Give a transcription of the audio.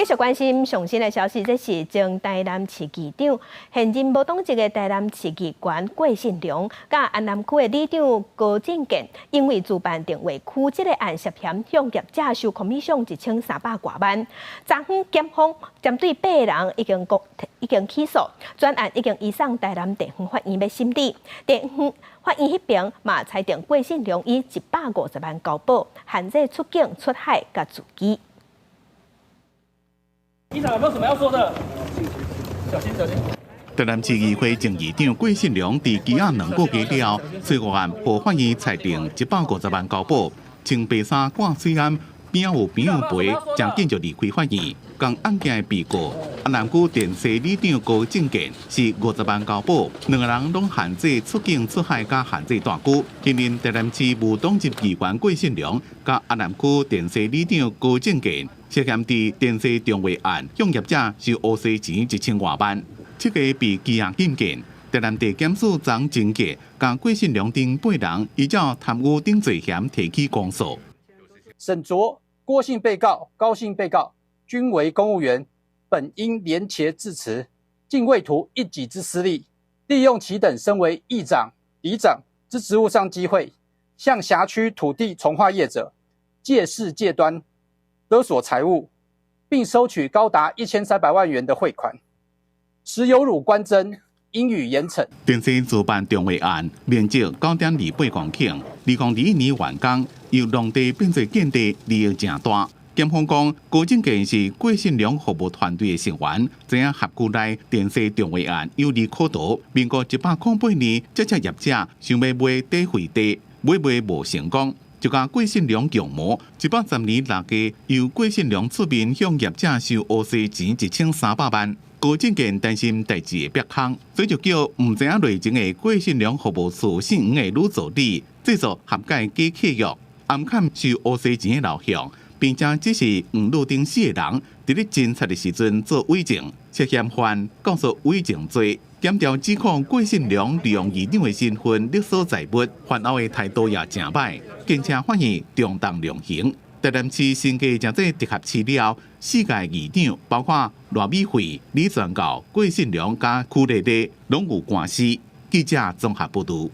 繼續關心上新的消息，這是前台南市議長、現任無黨籍的台南市議員郭信良，佮安南區的里長高正建，因為自辦重劃區這個案涉嫌向業者收 commission 1300外萬。昨昏檢方針對八個人已經告已經起訴，全案已經移送台南地方法院欲審理。地方法院彼邊嘛裁定郭信良以150萬交保，限制出境、出海佮住居。議長有沒有什麼要說的？小心小心。台南市議會前議長郭信良佇羈押2個月了，稅務案予法院裁定150萬交保，穿白衫掛喙罨，邊仔有朋友陪，誠緊就離開法院。仝案件的被告，安南區電西里長高正建是50萬交保，兩个人攏限制出境出海佮限制蹛居。現任台南市無黨籍議員郭信良佮安南區電西里長高正建涉嫌佇田西重劃案向業者收烏西錢1000外萬，七个被羈押禁見。台南地檢署張貞傑共郭信良等八人依照貪污等罪嫌提起公訴。審酌郭姓被告、高姓被告均為公務員，本應廉潔自持，竟為圖一己之私利，利用其等身為議長、里長之職務上機會，向轄區土地重劃業者借勢借端勒索財物，並收取高達1300萬元的賄款，實有辱官箴，應予嚴懲。田西自辦重劃案面積9.28公頃，2021年完工，由農地變做建地，利益誠大。檢方講，高正建是郭信良服務團隊的成員，知影轄區內田西重劃案有利可圖。民國108年，這隻業者想欲買底廢地，買賣無成功，就共郭信良共謀。110年6月，由郭信良出面向業者收烏西錢1300萬。高正建擔心代誌會煏空，所以就叫毋知影內情的郭信良服務處姓黃的女助理製作合解假契約，暗崁收烏西錢的流向，並且指示黃路頂四個人佇咧偵查的時陣做偽證，涉嫌犯告訴偽證罪。檢調指控郭信良利用議長的身份勒索財物，犯後的態度也誠歹，堅持法院重重量刑。台南市新界誠濟直轄市了，四屆議長，包括賴美惠、李全教、郭信良佮區麗麗，攏有官司。記者綜合報導。